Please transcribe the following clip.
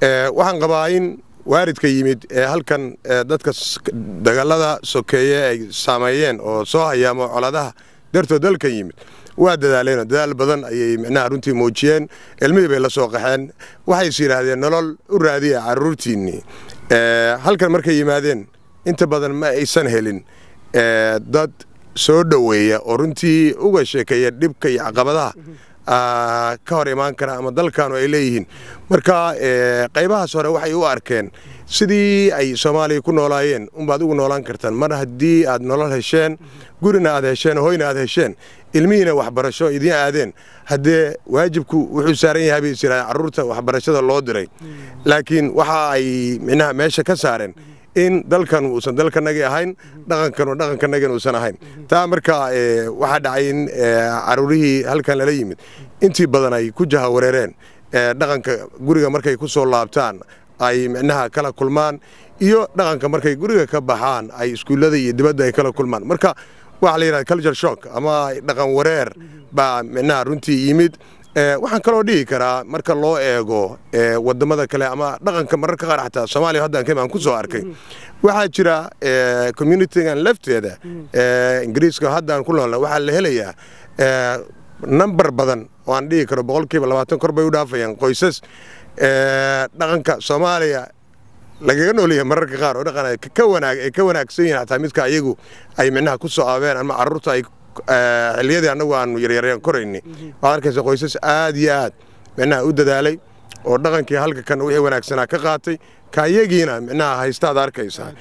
Waxaan qabaa in waalidka yimid ee halkan dadka dagaalada sokeeye ay saameeyeen oo soo hayaamo colaadaha dartood dalkan yimid waa dadaaleen, dadaal badan ayay micnaha runtii muujiyeen. Ilmihii bay la soo qaxeen, waxay is yidhaahdeen nolol u raadiya carruurtiinnii. Halkan markay yimaadeen inta badan ma aysan helin dad soo dhoweeya oo runtii uga sheekeeya dhibka iyo caqabadaha ka hor imaan kara ama dalkaanu ay leeyihiin. Marka qaybahaas hore waxay u arkeen sidii ay Soomaaliya ku noolaayeen unbaad ugu noolaan kartaan mar haddii aad nolol hesheen, gurina aad hesheen, hoyna aad hesheen, ilmihiina waxbarasho idiin aadeen, haddee waajibku wuxuu saaran yahay bay is yidhahdeen carruurta waxbarashada loo diray. Laakiin waxa ay micnaha meesha ka saareen in dalkan uusan dalkanagii ahayn, dhaqankanu dhaqankanagin uusan ahayn. Taa marka waxaa dhacay in carruurihii halkan lala yimid intii badan ay ku jaha wareereen dhaqanka guriga markay ku soo laabtaan ay micnaha kala kulmaan iyo dhaqanka markay guriga ka baxaan ay iskuullada iyo dibadda ay kala kulmaan. Marka waxaa la yidhahda culture shock ama dhaqan wareer baa micnaha runtii yimid. Waxaan kaloo dhihi karaa marka loo eego wadamada kale ama dhaqanka mararka qaar xataa Soomaaliya haddaan ka aan ku soo arkay, waxaa jira communitygan lafteeda Ingiriiska haddaan ku noolna waxaa la helayaa number badan oo aan dhihi karo 20% kor bay u dhaafayaan qoysas dhaqanka Soomaaliya lagaga noolyahay mararka qaar oo dhaqan ka wanaag ay ka wanaagsan yihiin xataa midka ayagu ay micnaha ku soo aabeen ama carruurta ay xilliyadii annagu aanu yaryaryan koraynay. Waxaad arkaysa qoysas aad iyo aad micnaha u dadaalay oo dhaqankii halka kan wixii wanaagsanaa ka qaatay, ka iyagiina micnaha haystaad arkaysaa.